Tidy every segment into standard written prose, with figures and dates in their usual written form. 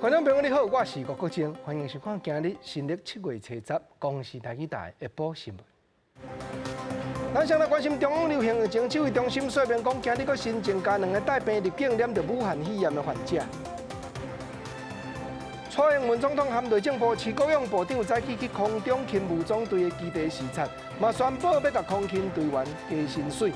觀眾朋友你好，我是吳國正，歡迎收看今日新曆7月初十公視台語台的下晡新聞。咱先來關心中央流行疫情指揮中心說明講，今日閣新增加兩个帶病入境染著武漢肺炎的患者。蔡英文總統和內政部徐國勇部長早起去空中勤務總隊的基地視察，嘛宣布欲共空勤隊員加薪水。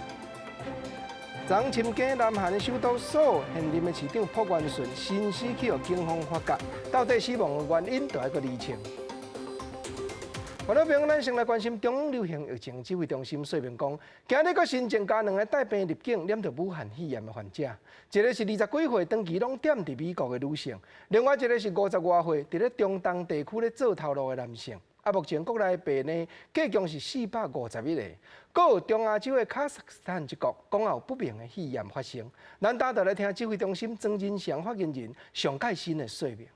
昨深更南韓的首都首爾，現任的市長朴元淳身死去予警方發覺，到底死亡的原因著愛閣釐清。觀眾朋友，咱先來關心中央流行疫情指揮中心說明講，今日閣新增加兩个帶病入境染著武漢肺炎的患者，一个是20幾歲長期攏踮佇美國的女性，另外一个是50外歲佇咧中東地區咧做頭路的男性。啊，目前國內病例計共是451個，閣有中亞洲的卡薩克斯坦一國，講也有不明的肺炎發生。咱等下來聽指揮中心莊人祥發言人上蓋新的說明。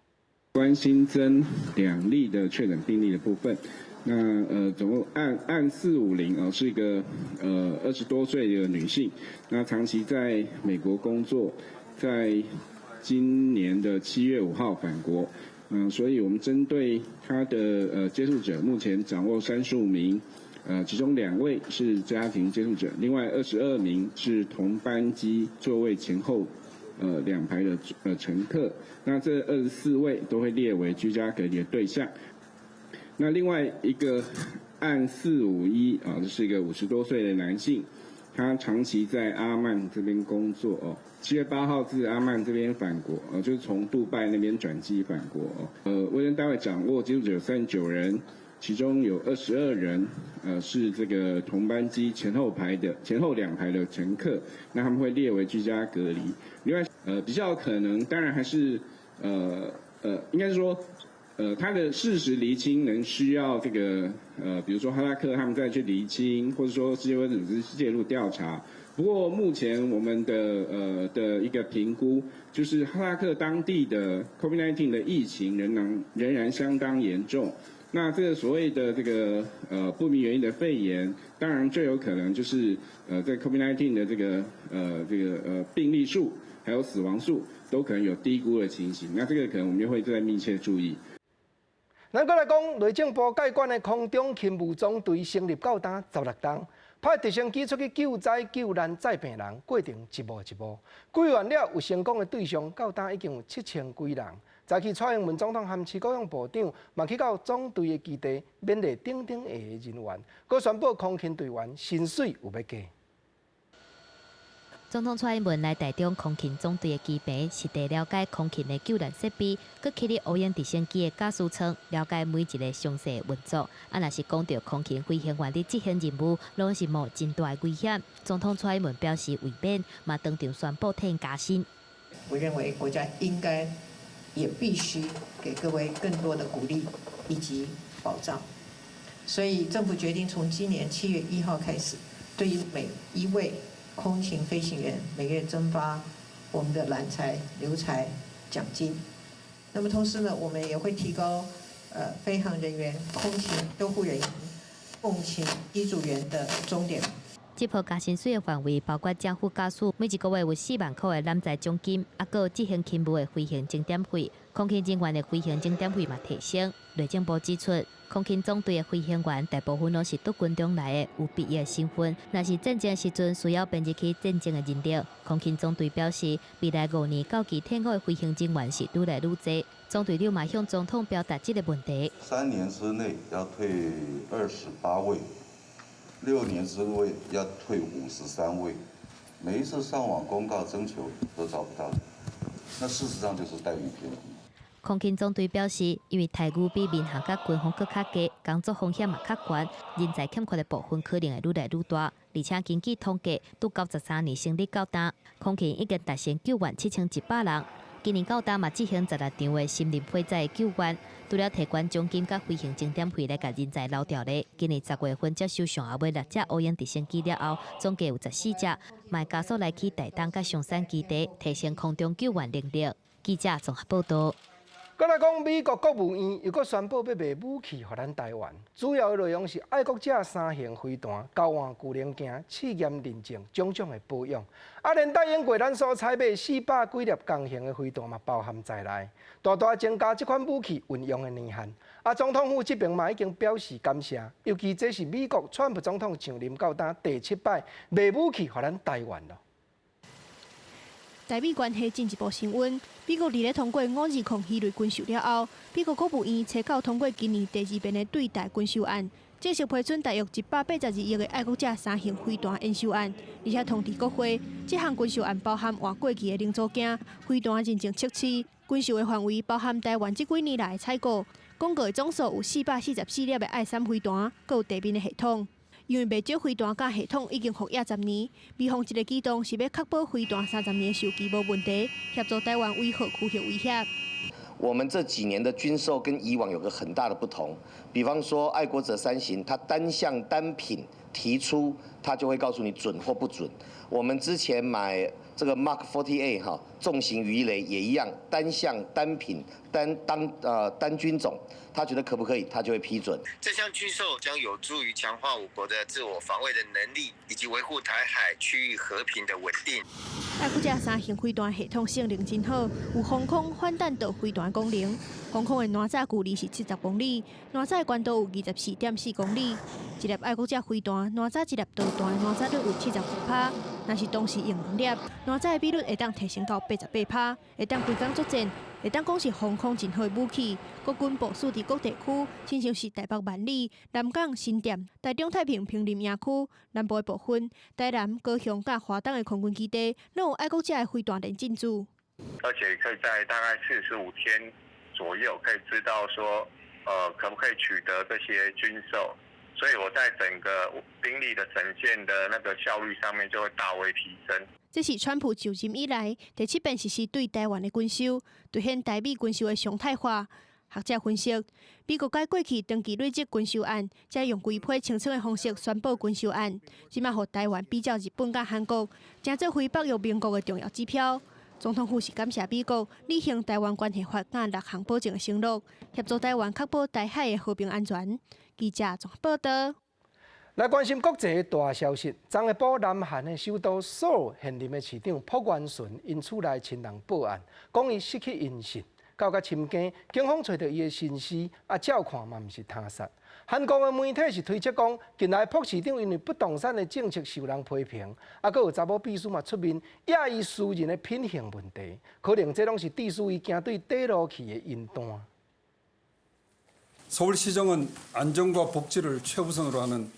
關新增兩例的確診病例的部分。那總共案450哦，是一個20多歲的女性，那長期在美國工作，在今年的7月5號返國，所以我們針對她的接觸者，目前掌握35名，其中兩位是家庭接觸者，另外22名是同班機座位前後兩排的乘客，那這24位都會列為居家隔離的對象。那另外一個案451啊，這是一個50多歲的男性，他長期在阿曼這邊工作哦。7月8號自阿曼這邊返國，就是從杜拜那邊轉機返國哦。衛生單位掌握接觸者有39人，其中有22人，是這個同班機前後排的前後兩排的乘客，那他們會列為居家隔離。另外，比較可能，當然還是，應該是說，他的事實釐清仍需要這個，比如說哈薩克他們再去釐清，或者說世界衛生組織介入調查。不過目前我們的一個評估，就是哈薩克當地的 COVID-19 的疫情仍然相當嚴重。那這個所謂的這個不明原因的肺炎，當然最有可能就是在 COVID-19 的這個病例數還有死亡數都可能有低估的情形。那這個可能我們就會再密切注意。咱閣來講，內政部蓋管的空中勤務總隊成立到今16冬，派直升機出去救災救難載病人，過程一幕一幕，救援了有成功的對象，到今已經有7000幾人。早起蔡英文總統和徐國勇部長嘛去到總隊的基地，勉勵等等的人員，閣宣布空勤隊員薪水有欲加。總統蔡英文來台中空勤總隊的基地，實地了解空勤的救難設備，閣去佇烏鷹直升機的駕駛艙，了解每一个詳細運作。啊，若是講著空勤飛行員佇執行任務，攏是冒真大的危險。總統蔡英文表示慰勉，嘛當場宣布替𪜶加薪。我認為國家應該也必須給各位更多的鼓勵以及保障，所以政府決定從今年7月1號開始，對於每一位空勤飛行員每月增發我們的攬才留才獎金。那麼同時呢，我們也會提高飛航人員、空勤救護人員、共勤機組員的鐘點。這波加薪水的範圍包括正副駕駛，每一個月有4萬塊的攬才獎金，啊，閣有執行勤務的飛行鐘點費，空勤人員的飛行鐘點費嘛提升。內政部指出，空勤總隊的飛行員大部分攏是駐軍中來的，有必要身份。若是戰爭時陣需要編入去戰爭的人力，空勤總隊表示，未來5年到期退伍的飛行人員是愈來愈濟。總隊長嘛向總統表達這个問題。 3年之內要退28位，6年之內要退53位。每一次上網公告徵求都找不到，那事實上就是待遇偏低。空勤總隊表示，因為待遇比民航佮軍方閣較低，工作風險嘛較懸，人才欠缺的部分可能會愈來愈大。而且根據統計，自93年成立到今，空勤已經達成救援7100人。今年到今嘛執行16場的森林火災的救援，除了提懸獎金佮飛行鐘點費來共人才留牢咧。今年10月份接收上後尾六架烏鷹直升機了後，總計有14架，嘛加速來去台東佮松山基地，提升空中救援能力。記者綜合報道。閣來講，美國國務院又閣宣布欲賣武器予咱台灣，主要的內容是愛國者三型飛彈、交換巨能鏡、試驗認證種種的保養。啊，連帶經過咱所採買400幾粒共型的飛彈嘛，包含在內，大大增加這款武器運用的年限。啊，總統府這邊嘛已經表示感謝，尤其這是美國川普總統上任到今第七擺賣武器予咱台灣囉。台美關係進一步升溫。美國佇咧通過520魚雷軍售了後，美國國務院初九通過今年第二遍的對台軍售案，正式批准大約182億的愛國者三型飛彈研修案，而且通知國會。這項軍售案包含換過期的零組件、飛彈認證測試，軍售的範圍包含台灣這幾年來的採購，廣告的總數有444粒的愛三飛彈，閣有地面的系統。因為袂少飛彈佮系統已經服役10年，美方這个舉動是欲確保飛彈30年壽期無問題，協助台灣維護區域威脅。我們這幾年的軍售跟以往有個很大的不同，比方說愛國者三型，它單項單品提出，它就會告訴你準或不準。我們之前買這個 Mark 48哈重型魚雷也一樣，單項單品單當單軍種，他覺得可不可以，他就會批准。這項軍售將有助於強化我國的自我防衛的能力，以及維護台海區域和平的穩定。愛國者三型飛彈系統性能真好，有防空、反彈道飛彈功能。防空的彈載距離是70公里，彈載的高度有24.4公里。一粒愛國者飛彈，彈載一粒導彈的彈載率有75%。若是同時用兩粒，彈載的比率會當提升到88%，會當規工作戰，會當講是防空真好的武器。國軍部署佇各地區，親像是台北萬里、南港、新店、台中太平坪林營區、南部的部分、台南、高雄佮花東的空軍基地，攏有愛國者的飛彈連進駐。而且可以在大概45天左右，可以知道說，可不可以取得這些軍售。所以我在整個兵力的呈現的那個效率上面就會大為提升。這是川普就任以來第七遍實施對台灣的軍售，凸顯台美軍售的常態化。學者分析，美國改過去長期累積軍售案，才用規批清楚的方式宣布軍售案，這馬予台灣比較日本佮韓國，成做非北約盟國的重要指標。總統府是感謝美國履行台灣關係法佮六項保證的承諾，協助台灣確保台海的和平安全。記者綜合報道。來關心國際的大消息，昨下晡南韓的首都首爾現任的市長朴元淳𪜶厝內親人報案，講伊失去音訊，搞甲深更，警方揣著伊的身屍，啊，照看嘛毋是他殺。韓國的媒體是推測講，近來朴市長因為不動產的政策受人批評，啊，閣有查某秘書嘛出面，掖伊私人的品行問題，可能這攏是致使伊驚對底路去的因端。 서울시정은 안전과 복지를 최우선으로 하는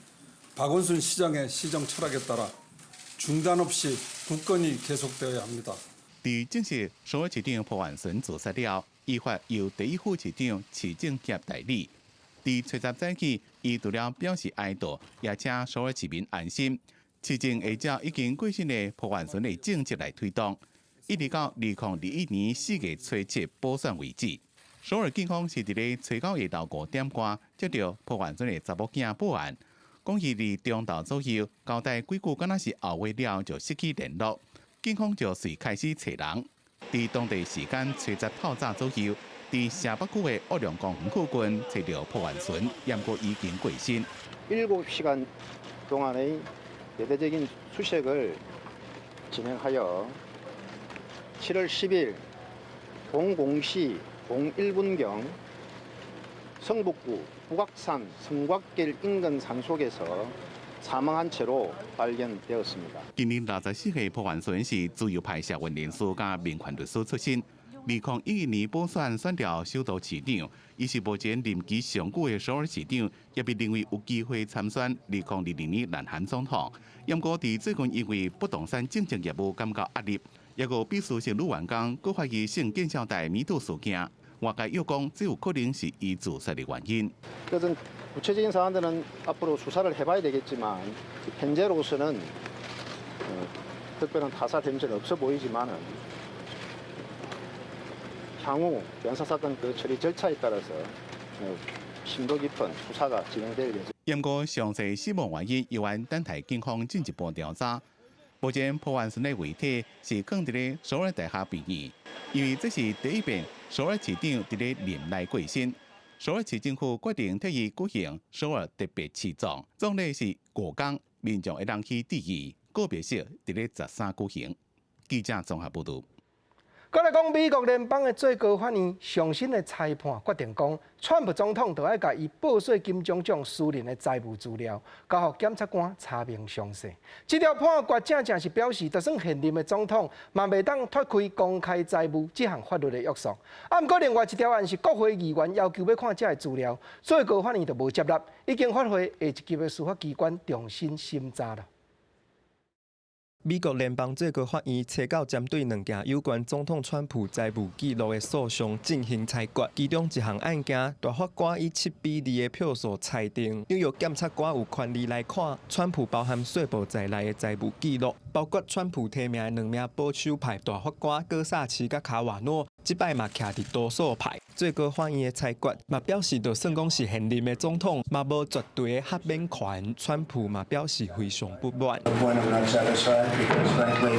박원순 시장의 시정 철학에 따라 중단 없이 굳건히 계속되어야 합니다. 佇正式首爾市長朴元淳自殺了，依法由第一副市長池正協代理。佇初十早起，伊除了表示哀悼，也請首爾市民安心。市政會照已經過身的朴元淳的政績來推動，一直到2021年4月初7補選為止。首爾警方是佇咧初九下晝5點外接著朴元淳的查某囝報案，講伊佇中晝左右交代幾句，敢若是後話了就失去聯絡。警方就隨開始揣人，佇當地時間初十透早左右，佇城北區的岳陽公園附近揣著朴元淳，毋過已經過身。 7시간 동안의 대대적인 수색을 진행하여 7월 10일 00시 01분경 성북구 북악산 성곽길 인근 산속에서 사망한 채로 발견되었습니다. 今年64歲朴元淳是自由派社運人士佮民權律師出身。2011年補選選著首都市長，伊是目前任期上久的首爾市長，也被認為有機會參選2022年南韓總統。毋過佇最近因為不動產政策業務感覺壓力，抑閣秘書性女員工閣懷疑性見笑代 MeToo 事件，外界又講這有可能是伊自殺的原因。 그것은 구체적인 사안들은 앞으로 수사를 해봐야 되겠지만 현재로서는 특별한 타살 혐의는 없어 보이지만은 향후 형사사건 그 처리 절차에 따라서 심도 깊은 수사가 진행될 예정. 毋過詳細死亡原因，猶原等待警方進一步調查。目前朴萬順的遺體是囥佇咧首爾大學病院，因為這是第一遍首爾市長佇咧任內過身。首爾市政府決定替伊舉行首爾特別市葬，葬禮是5工，民眾會當去致意，告別式佇咧13舉行。記者綜合報導。閣來講，美國聯邦的最高法院上新的裁判決定講，川普總統著愛共伊報稅金鐘獎私人的財務資料交予檢察官查明詳細。這條判決正正是表示，就算現任的總統嘛袂當脫開公開財務這項法律的約束。啊，毋過另外一條案是國會議員要求欲看這个資料，最高法院就無接納，已經發回下一級的司法機關重新審查啦。美國聯邦最高法院初九針對兩件有關總統川普財務記錄的訴訟進行裁決，其中一項案件，大法官以7比2的票數裁定，紐約檢察官有權利來看川普包含稅報在內的財務記錄，包括川普提名的兩名保守派大法官戈薩奇佮卡瓦諾，這擺嘛徛佇多數派。最高法院的裁決嘛表示，就算講是現任的總統，嘛無絕對的豁免權。川普嘛表示非常不滿。 Because frankly,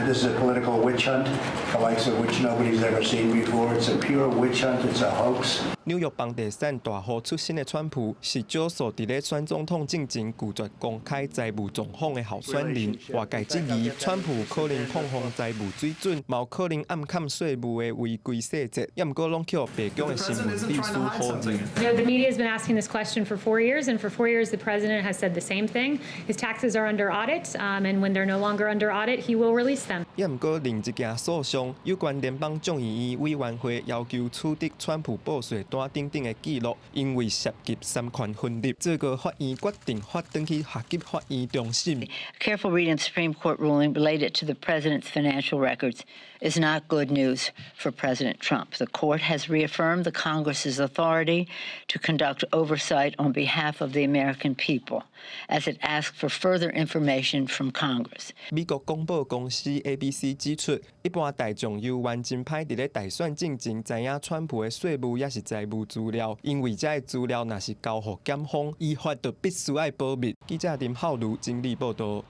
this is a political witch hunt, the likes of which nobody's ever seen before. It's a pure witch hunt. It's a hoax. 紐約房地產大戶出身的川普，是少數佇咧選總統進前拒絕公開財務狀況的候選人。外界質疑，川普可能碰風財務水準，嘛有可能暗崁稅務的違規細節，也毋過攏予白宮的新聞秘書否認。 The media has been asking this question for 4 years, and for 4 years the president has said the same thing. His taxes are under audit, and when they're no longer under audit, he will release them. 也毋過另一件訴訟，有關聯邦眾議院委員會要求取得川普報稅單等等的記錄，因為涉及三權分立，最高法院決定發轉去下級法院重審。 Careful reading of the Supreme Court ruling related to the president's financial records is not good news for President Trump. The court has reaffirmed the Congress's authority to conduct oversight on behalf of the American people as it asked for further information from Congress. 美國廣播公司 ABC 指出，一般大眾猶原真歹佇咧大選進前知影川普的稅務抑是財務資料，因為這个資料若是交予檢方，依法就必須愛保密。記者林浩如整理報道。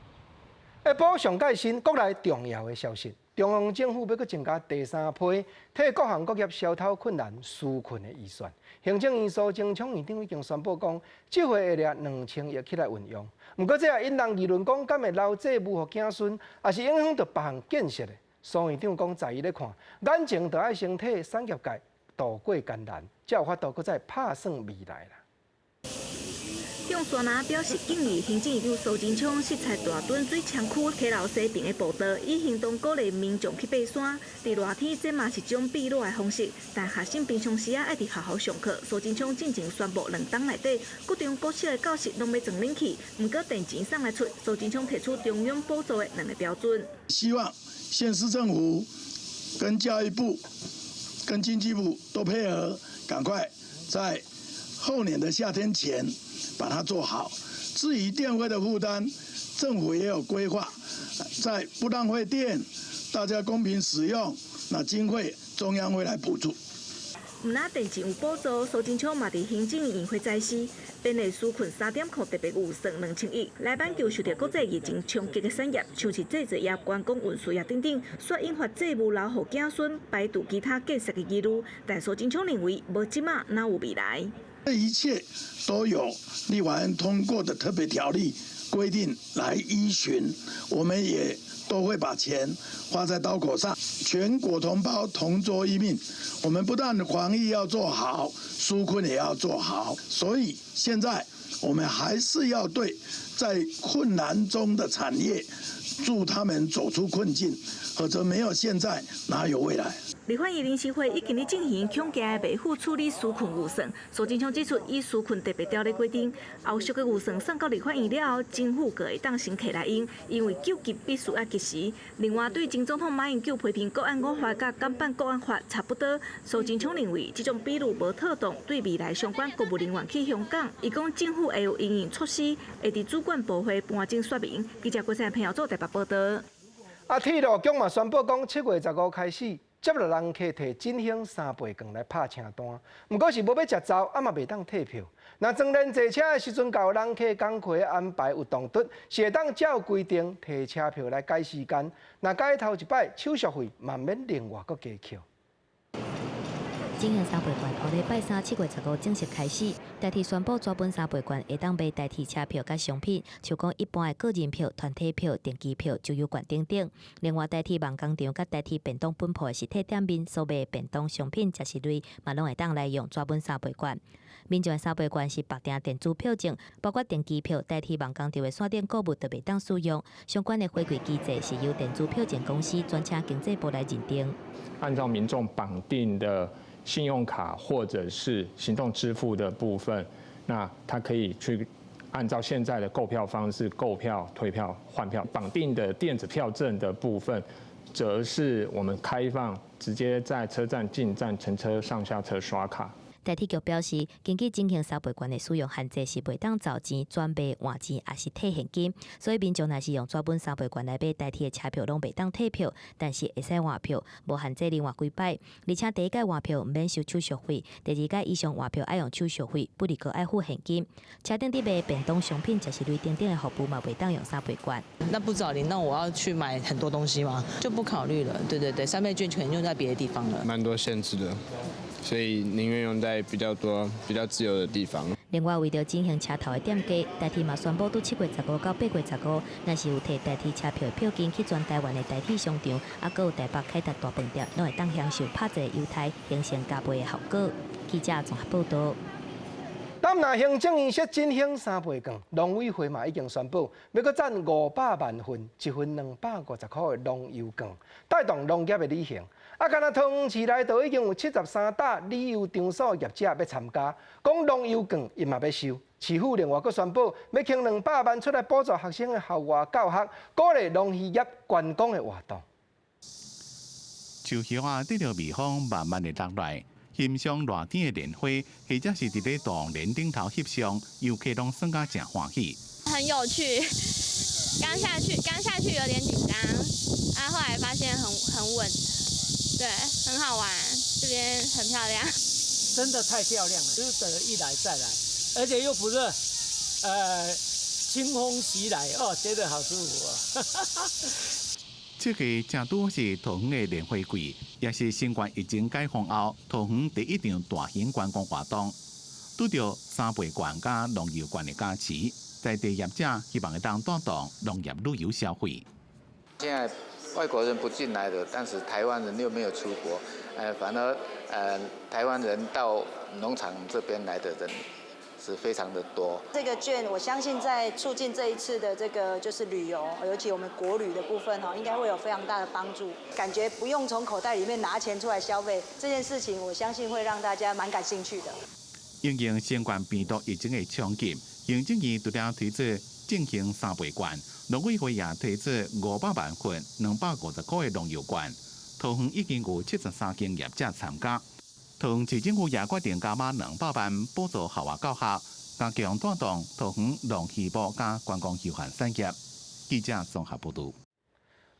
下晡上蓋新國內重要的消息，中央政府欲閣增加第三批替各行各業消頭困難紓困的預算。行政院蘇貞昌院長已經宣布講，這回會掠2000億起來運用。毋過這也引人議論講，敢會留債務予子孫，抑是影響著別項建設的？蘇院長講，在伊咧看，眼前就愛先替產業界渡過艱難，才有法度閣再拍算未來啦。向山拿表示敬意，行政院長蘇貞昌視察大墩水倉區溪流西平的步道，以行動鼓勵民眾去爬山。佇熱天，這嘛是種避熱的方式，但學生平常時仔愛佇學校上課。蘇貞昌進前宣布2冬內底，各種國小的教室攏欲裝冷氣，毋過電錢送來出，蘇貞昌提出中央補助的兩个標準。希望縣市政府跟教育部、跟經濟部都配合，趕快在後年的夏天前把它做好。至於電費的負擔，政府也有規劃，在不浪費電，大家公平使用，那經費中央會來補助。毋但電錢有補助，蘇貞昌嘛佇行政院會在時，編列紓困3.0特別預算2000億，來挽救受著國際疫情衝擊的產業，像是製造業、觀光運輸業等等，煞引發債務留予子孫，排除其他建設的疑慮。但蘇貞昌認為，無這馬哪有未來？這一切都有立法院通過的特別條例規定來依循，我們也都會把錢花在刀口上。全國同胞同桌一命，我們不但防疫要做好，紓困也要做好。所以現在我們還是要對在困難中的產業，助他們走出困境，否則沒有現在，哪有未來？立法院臨時會已經咧進行恐驚的未付處理紓困預算。蘇貞昌指出，依紓困特別條例規定，後續的預算送到立法院了後，政府閣會當先提來用，因為救急必須愛及時。另外，對前總統馬英九批評國安五法佮港版國安法差不多，蘇貞昌認為這種比喻無妥當，對未來相關公務人員去香港，伊講政府會有因應措施，會佇主管部會盤整說明。記者郭彩朋友做台北報道。啊，鐵路局嘛宣布講，7月15開始。接落人客提振興三倍券來拍車單，毋過是無欲食灶，啊嘛袂當退票。若裝連坐車的時陣，共人客工課安排有衝突，是會當照規定提車票來改時間。若改頭一擺，手續費嘛免另外閣加扣。振興三倍券，予禮拜三7月15正式開始。台鐵宣布，紙本三倍券會當賣代替車票佮商品，像講一般的個人票、團體票、定期票、周遊券等等。另外，台鐵夢工場佮台鐵便當分鋪的實體店面所賣便當商品、食食類，嘛攏會當來用紙本三倍券。民眾的三倍券是綁定電子票證，包括定期票、台鐵夢工場的線頂購物都袂當使用。相關的回饋機制是由電子票證公司轉請經濟部來認定。按照民眾綁定的信用卡或者是行動支付的部分，那他可以去按照現在的購票方式購票、退票、換票。綁定的電子票證的部分，則是我們開放直接在車站進站乘車上下車刷卡。台鐵局表示，根據振興三倍券的使用限制是袂當找錢轉賣換錢，抑是退現金，所以民眾若是用紙本三倍券來買台鐵的車票，攏袂當退票，但是會使換票，無限制你換幾擺。而且第一擺換票毋免收手續費，第二擺以上換票愛用手續費，不過愛付現金。車頂佇賣便當商品、食食類等等的服務嘛，袂當用三倍券。那不找零，那我要去買很多東西嗎？就不考慮了。對對對，三倍券全用在別的地方了。蠻多限制的。所以寧願用在比較多、比較自由的地方。另外，為著振興車頭的店家，台鐵嘛宣布，對7月15到8月15，若是有提台鐵車票的票金去全台灣的台鐵商場，啊，閣有台北凱達大飯店，攏會當享受拍折優待，形成加倍的效果。記者綜合報導。當若行政院說振興三倍券，農委會嘛已經宣布，欲閣贊500萬份，一份250塊的農遊券，帶動農業的旅行。啊，干焦桃園市內就已經有73搭旅遊場所業者欲參加，講農遊券𪜶嘛欲收。市府另外閣宣布，欲捐200萬出來補助學生的校外教學，鼓勵農漁業觀光的活動。樹葉仔缀著微風慢慢的落來，欣賞熱天的蓮花，或者是佇咧大蓮頂頭翕相，遊客攏耍甲誠歡喜。很有趣，剛下去有點緊張，啊，後來發現很穩。對，很好玩，這邊很漂亮，真的太漂亮了，值得一來再來，而且又不熱，清風徐來，哦，覺得好舒服哦。這個正拄是桃園的蓮花季，也是新冠疫情解封後桃園第一場大型觀光活動。拄著三倍券佮農遊券的加持，在地業者希望會當帶動農業旅遊消費。現在外國人不進來的，但是台灣人又沒有出國，反而台灣人到農場這邊來的人是非常的多。這個券，我相信在促進這一次的這個就是旅遊，尤其我們國旅的部分哈，應該會有非常大的幫助。感覺不用從口袋裡面拿錢出來消費，這件事情我相信會讓大家蠻感興趣的。因應新冠病毒疫情的衝擊，行政院除了推出振興三倍券，農委會也推出500萬份250塊的農遊券。桃園已經有73間業者參加。桃園市政府也決定加碼200萬補助校外教學，加強帶動桃園農漁業佮觀光休閒產業。記者綜合報導。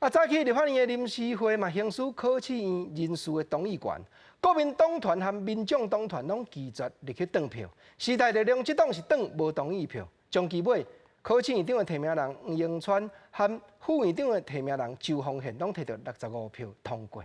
啊，早起立法院的臨時會嘛，行使考試院人事的動議權，國民黨團和民眾黨團攏拒絕入去擋票，時代力量這黨是擋無同意票。終其尾，考試院長的提名人黃榮川和副院長的提名人周峰憲攏提著65票通過。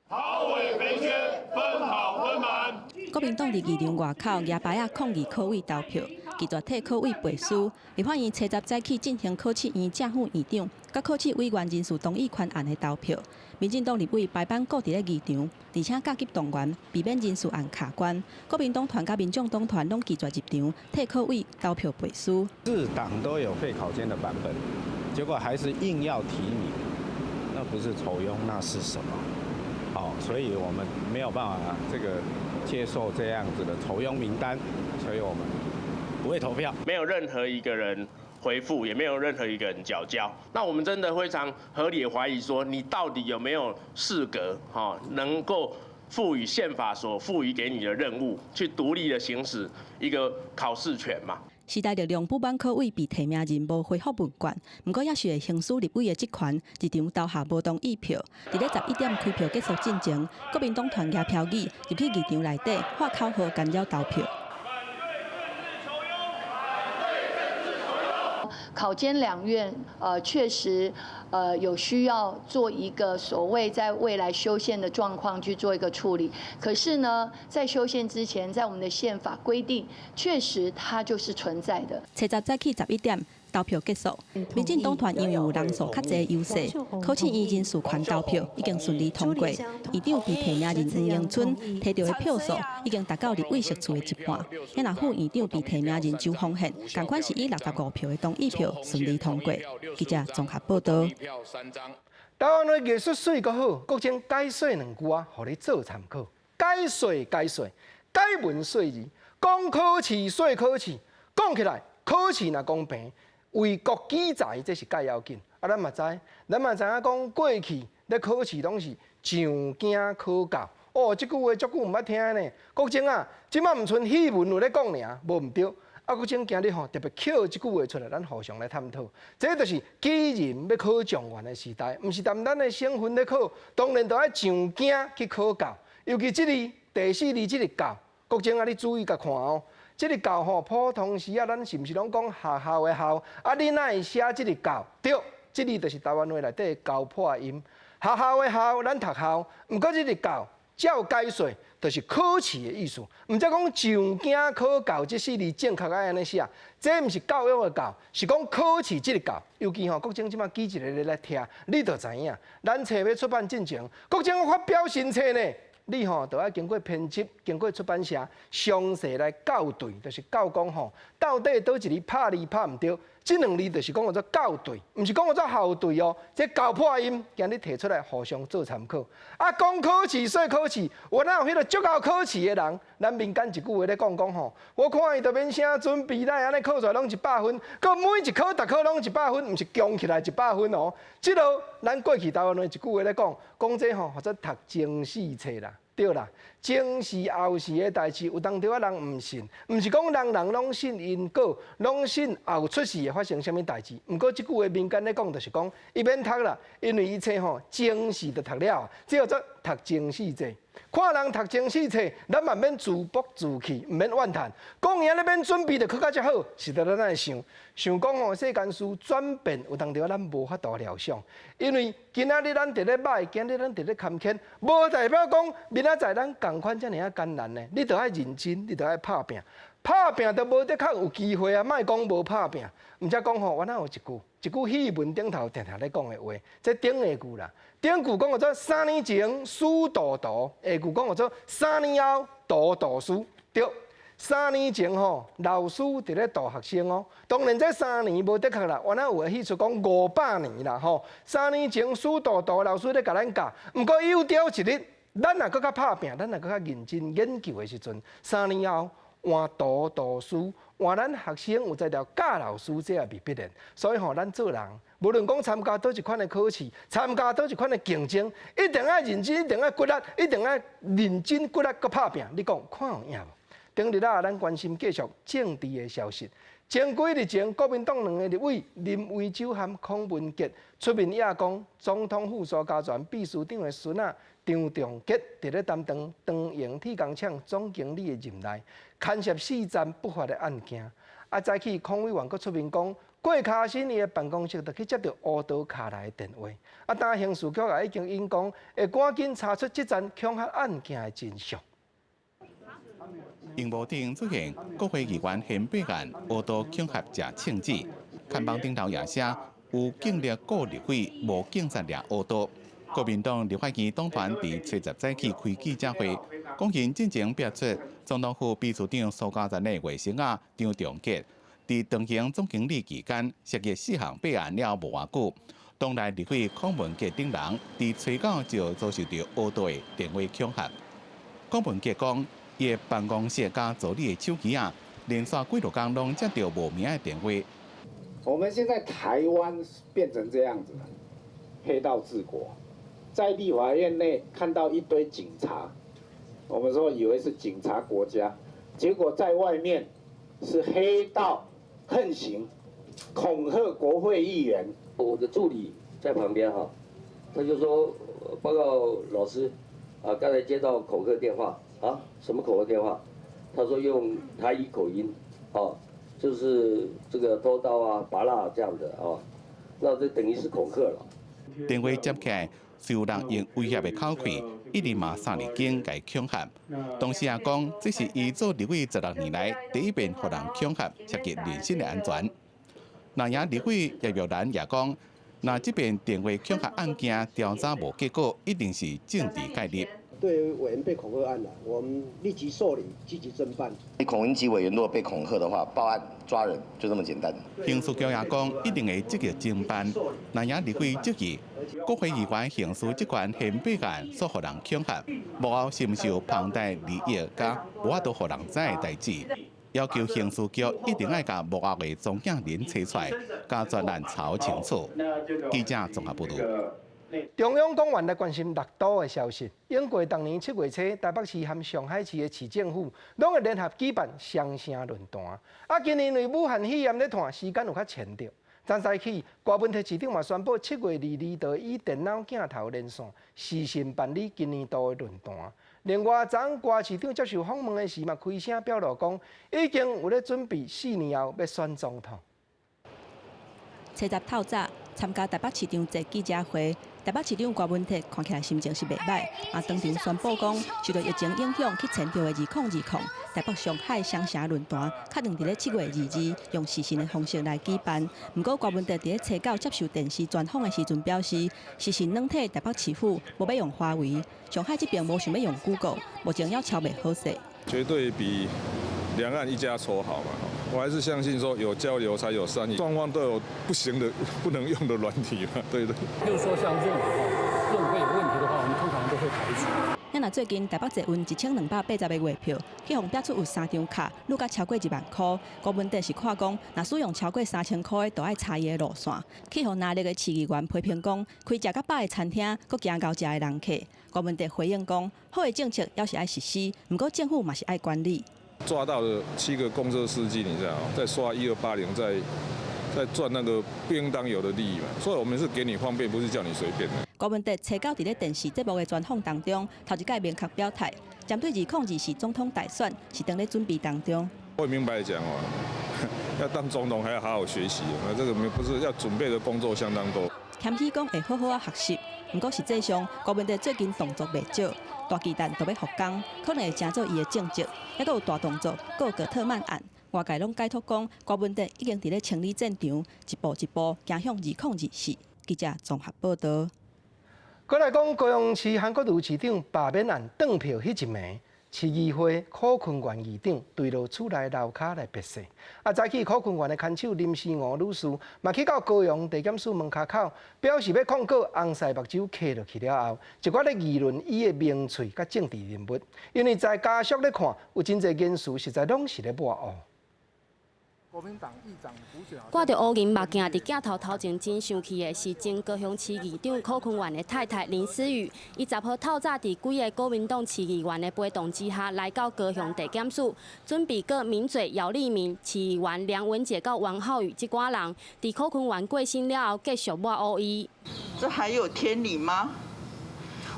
桃尾肥缺，分好分滿。國民黨佇議場外口舉牌仔抗議考委投票，拒絕替考委背書。立法院初十早起進行考試院正副院長佮考試委員人事同意權案的投票。民進黨立委排班顧佇咧議場，而且加急動員，避免人事案卡關。國民黨團佮民眾黨團攏拒絕入場替考委投票背書。四黨都有廢考監的版本，結果還是硬要提名，那不是酬庸，那是什麼？哦，所以我們沒有辦法這個接受這樣子的酬庸名單，所以我們不會投票。沒有任何一個人回復，也沒有任何一個人繳交。那我們真的非常合理懷疑說，你到底有沒有適格？哈，能夠賦予憲法所賦予給你的任務，去獨立的行使一個考試權嘛？時代力量不滿柯委被提名人無回覆問卷，毋過也是會行使立委的職權，入場投下無同意票。佇咧11點開票結束進前，國民黨團舉標語入去議場內底喊口號干擾投票。考監兩院，確實，有需要做一個所謂在未來修憲的狀況去做一個處理。可是呢，在修憲之前，在我們的憲法規定，確實它就是存在的。初十早起11點投票結束，民進黨團因為有人數較濟優勢，考試院人事權投票已經順利通過。院長被提名人黃迎春提著的票數已經達到立委席次的一半。若副院長被提名人周鴻憲，仝款是以65票的同意票順利通過。記者綜合報導。台灣話藝術媠閣好，國政解說兩句啊，予你做參考。解說解說，解文說字，講考試說考試，講起來考試若公平，為國舉才，這是蓋要緊。啊，咱嘛知影講過去咧考試攏是上京考教。哦，這句話足久毋捌聽呢。國政啊，這馬毋賰戲文有咧講爾，無毋對。啊，國政今日吼特別抾這句話出來，咱互相來探討。這就是舉人欲考狀元的時代，毋是單單的省份咧考，當然都愛上京去考教。尤其這字第四字這个教，國政啊，你注意共看哦。這个教吼，普通時啊，咱是毋是攏講學校的校？啊，你哪會寫這个教？對，這字就是台灣話內底的交破音。學校的校，咱讀校，毋過這个教，照解說，就是考試的意思。毋則講上京考教這四字正確愛按呢寫，這毋是教育的教，是講考試這个教。尤其吼，國政這馬舉一個例來聽，你就知影。咱冊欲出版進前，國政發表新冊呢。你吼都愛經過編輯，經過出版社詳細來校對，就是校講吼，到底佗一字拍字拍毋對，這兩字就是講叫做校對，毋是講叫做校對哦。這交破音，今日提出來互相做參考。啊，講考試說考試，有哪有彼个足𠢕考試的人？咱民間一句話咧講講吼，我看伊都免啥準備，哪會按呢考出來攏100分，閣每一科逐科攏一百分，毋是強起來一百分哦。這个咱過去台灣話一句話咧講，講這吼號做讀前四冊啦。對啦，前事後事的代誌，有當時仔人毋信，毋是講人人攏信因果，攏信後出世會發生啥物代誌。毋過這句話民間咧講，就是講伊免讀啦，因為伊冊吼前世就讀了，這叫做讀前四冊。看人讀前四冊，咱嘛免自暴自棄，毋免怨嘆。講伊按呢免準備就考甲遮好，實在咱愛想想講吼，世間事轉變有當時咱無法度料想，因為今仔日咱佇咧䆀，今仔日咱佇咧坎坷，無代表講明仔載咱仝款遮爾仔艱難呢。你著愛認真，你著愛拍拚，拍拚就無的確有機會啊！莫講無拍拚，毋則講吼，我哪有一句一句戲文頂頭定定咧講的話，這頂下句啦。頂句講叫做三年前師徒徒，下句講叫做三年後徒徒師。對，三年前吼，老師佇咧導學生哦。當然這三年無的確啦，原來有的戲出講500年啦吼。三年前師徒徒，老師咧共咱教，毋過有朝一日，咱若閣較拍拚，咱若閣較認真研究的時陣，三年後換徒徒師，換咱學生有才調教老師，這也未必然。所以吼，咱做人，無論講參加佗一款的考試，參加佗一款的競爭，一定愛認真，一定愛骨力，一定愛認真骨力閣拍拚。你講看有影無？頂日啊，咱關心繼續政治的消息。前幾日前，國民黨兩个立委林為洲和孔文杰出面揶講，總統府蘇嘉全秘書長的孫仔張仲傑佇咧擔當長榮鐵工廠總經理的任內，牽涉四宗不法的案件。啊，早起孔委員閣出面講，郭卡新伊的辦公室就去接著烏道卡來的電話。啊，當刑事局也已經引講，會趕緊查出這樁恐嚇案件的真相。螢幕頂出現國會議員憲法案烏道恐嚇食銃子，看板頂頭也寫有警力顧立委，無警察掠烏道。國民黨立法院黨團佇初十早起開記者會，講𪜶進前爆出總統府秘書長蘇嘉全的外甥仔張仲傑，佇長榮總經理期間涉及四項弊案了無偌久，黨內立委孔文傑等人佇初九就遭受著烏道的電話恐嚇。孔文傑講，伊的辦公室佮助理的手機仔，連續幾落工攏接著無名的電話。我們現在台灣變成這樣子，黑道治國，在立法院內看到一堆警察，我們說以為是警察國家，結果在外面是黑道橫行，恐嚇國會議員。我的助理在旁邊哈，他就說：報告老師，啊，剛才接到恐嚇電話，啊，什麼恐嚇電話？他說用台語口音，哦，就是這個拖刀啊、拔蠟這樣的哦，那這等於是恐嚇了。電話接起來，是有人用威脅的口氣，一直罵三字經共恐嚇。同時也講，這是伊做立委16年來第一遍予人恐嚇，涉及人身的安全。藍營立委葉玉蘭也講，若這遍電話恐嚇案件調查無結果，一定是政治介入。對於委員被恐嚇案，我們立即受理，積極偵辦。孔乙己委員如果被恐嚇的話，報案抓人就這麼簡單。刑事局也講，一定會積極偵辦。藍營立委質疑，國會議員行使職權憲法案煞予人恐嚇，幕後是毋是有龐大利益佮無法度予人知的代誌？要求刑事局一定愛共幕後的中間人揣出來，共全案查清楚。記者綜合報導。中央廣員來關心六都的消息。經過逐年7月初，台北市和上海市的市政府攏會聯合舉辦雙城論壇。啊，今年因為武漢肺炎咧湠，時間有較延著。昨早起，柯文哲市長嘛宣布7月22號以電腦鏡頭連線視訊辦理今年度的論壇。另外，昨昏柯市長接受訪問的時嘛，開聲表露講，已經有咧準備4年後欲選總統。初十透早參加台北市長坐記者會，台北市長柯文哲看起來心情是袂䆀，啊，當場宣布講，受到疫情影響去延著的2020台北上海雙城論壇，確定佇咧7月22用視訊的方式來舉辦。毋過柯文哲佇咧初九接受電視專訪的時陣表示，視訊軟體台北市府無欲用華為，上海這邊無想欲用 Google，目前猶敲袂好勢。絕對比兩岸一家愁好嘛！我還是相信說有交流才有善意，雙方都有不行的、不能用的軟體嘛，對對。譬如說像這種哈，認為有問題的話，我們通常都會排除。那最近台北捷運1280個月票，去予拍出有三張卡，愈較超過1萬箍。柯文哲是看講，若使用超過3000箍的，就愛查伊的路線。去予藍綠的市議員批評講，開食較飽的餐廳，閣驚𠢕食的人客。柯文哲回應講，好的政策猶是愛實施，毋過政府嘛是愛管理。抓到了7個公車司機，你知道在刷1280，在賺那個不應當有的利益嘛。所以我們是給你方便，不是叫你隨便的。柯文哲初九佇咧電視節目的專訪當中，頭一擺明確表態，針對2024總統大選是當咧準備當中。我明白講哦，要當總統還要好好學習，那這個不是要準備的工作相當多。謙虛講會好好仔學習，毋過實際上柯文哲最近動作袂少，大巨蛋都欲復工，可能會成做伊的政績，猶閣有大動作告葛特曼案，外界攏解讀講柯文哲已經佇咧清理戰場，一步一步行向2024。記者綜合報導。閣來講高雄市韓國瑜市長罷免案斷票彼一暝，市議會許坤元議長對落厝內樓跤來別逝。啊，早起許坤元的牽手林詩娥女士嘛去到高雄地檢署門跤口，表示欲控告紅屎目睭磕落去了後，一寡咧議論伊的名喙佮政治人物，因為在家屬咧看，有真濟言辭實在攏是咧抹烏。掛著烏銀目鏡佇鏡頭頭前真生氣的是前高雄市議長許坤元的太太林思雨。伊10號透早佇幾个國民黨市議員的陪同之下，來到高雄地檢署，準備告名嘴姚立明、市議員梁文傑佮王浩宇這寡人，佇許坤元過身了後，繼續抹烏伊。這還有天理嗎？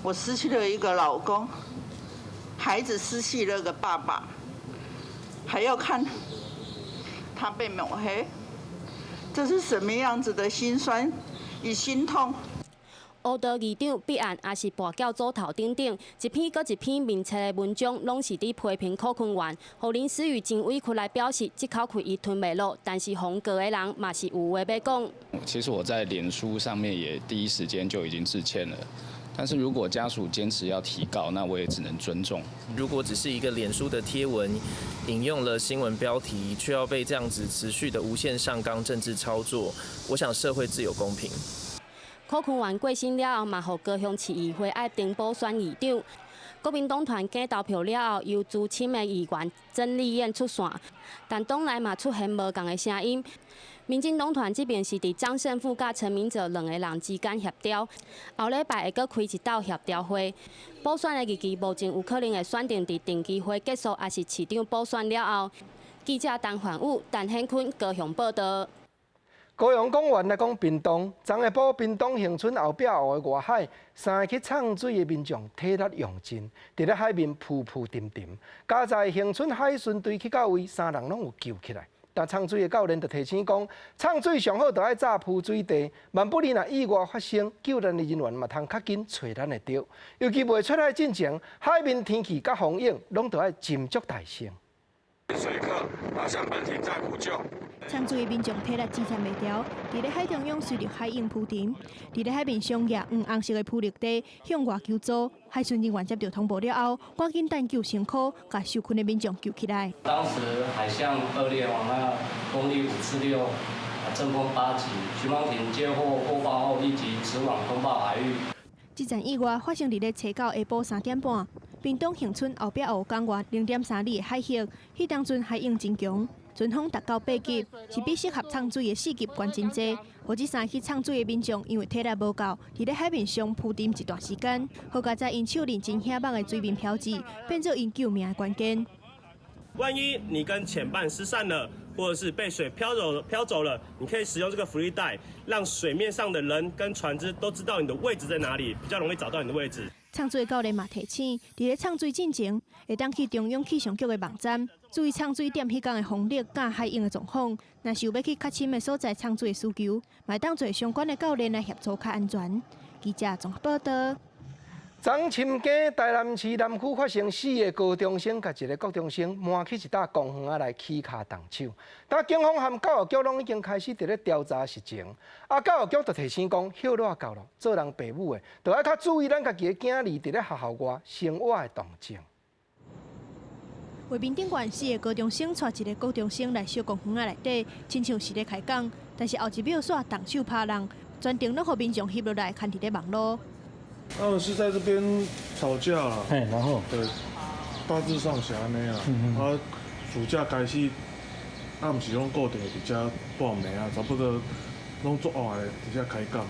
我失去了一個老公，孩子失去了個爸爸，還要看他被抹黑，這是什麼樣子的心酸與心痛？烏道議長筆案，也是跋筊組頭等等，一篇閣一篇面冊的文章，攏是佇批評許坤元，予林思雨真委屈來表示，這口氣伊吞袂落，但是予告的人嘛是有話欲講。其實我在臉書上面也第一時間就已經致歉了。但是如果家屬堅持要提告，那我也只能尊重。如果只是一個臉書的貼文，引用了新聞標題，卻要被這樣子持續的無限上綱政治操作，我想社會自有公平。許坤元過身了後，嘛予高雄市議會愛重補選議長。國民黨團假投票了後，由資深的議員曾麗燕出線，但黨內嘛出現無仝的聲音。民進黨團這邊是佇張勝富佮陳明哲兩个人之間協調，後禮拜會閣開一道協調會。補選的日期目前有可能會選定佇定期會結束，抑是市長補選了後。記者陳焕武、陳顯坤高雄報道。高雄講完來講屏東，昨下晡屏東恆春後壁湖的外海，三个去泅水的民眾體力用盡，佇咧海面浮浮沉沉。佳哉恆春海巡隊去到位，三人攏有救起來。但泅水的教練就提醒講，泅水上好就愛紮浮水袋，萬不利若意外發生，救難的人員嘛通較緊揣咱會著。尤其未出海進前，海面天氣佮風湧，攏著愛斟酌代先。水客向本艇再呼救。泅水的民眾體力支撐袂牢，佇咧海中央隨著海湧浮沉，佇咧海面上舉黃紅色的浮力袋向外求助。海巡人員接到通報了後，趕緊彈救生箍，共受困的民眾救起來。當時海象惡劣，那風力5至6，陣風8級。巡防艇接獲報報後，立即馳往通報海域。這場意外發生佇咧初九下晡3點半，屏東恆春後壁湖港外0.3里的海域，彼當陣海湧真強，陣風達到8級，是比適合泅水的4級懸真濟。予這三个去泅水的民眾因為體力無夠，佇咧海面上浮沉一段時間，好佳哉𪜶手認真猛的水面標誌，變做𪜶救命的關鍵。萬一你跟潛伴失散了，或者是被水飄走了，你可以使用這個浮力袋，讓水面上的人跟船隻都知道你的位置在哪裡，比較容易找到你的位置。泅水教練嘛提醒，佇咧泅水進前，會當去中央氣象局的網站，注意泅水點彼工的風力佮海湧的狀況。若是有欲去較深的所在泅水的需求，嘛會當揣相關的教練來協助較安全。記者綜合報道。昨深更台南市南區發生四个高中生共一个國中生瞞去一搭公園仔來起跤動手，但警方和教育局攏已經開始佇咧調查實情。啊，教育局就提醒講，歇熱到囉，做人爸母的，著愛較注意咱家己的囝兒佇咧學校外生活的動靜。畫面頂懸四个高中生帶一个國中生來小公園仔內底，親像是咧開講，但是後一秒煞動手拍人，全程攏予民眾翕落來，刊佇咧網路。他們是在這邊吵架啦，然後對，大致上是按呢啦。啊，暑假開始，啊，毋是攏固定佇遮半暝啊，差不多攏做暗的佇遮開講。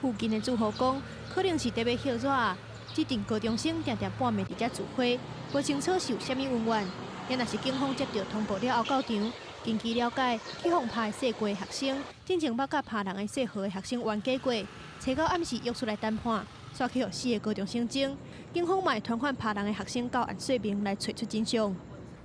附近的住戶講，可能是特欲歇熱啊，這陣高中生定定半暝佇遮聚會，無清楚是有啥物恩怨。也若是警方接到通報了後到場，根據了解，去予拍的姓郭的學生，進前捌佮拍人的姓何的學生冤家過，初九暗時約出來談判。煞去予四个高中生爭，警方嘛會傳喚拍人的學生到案說明來揣出真相。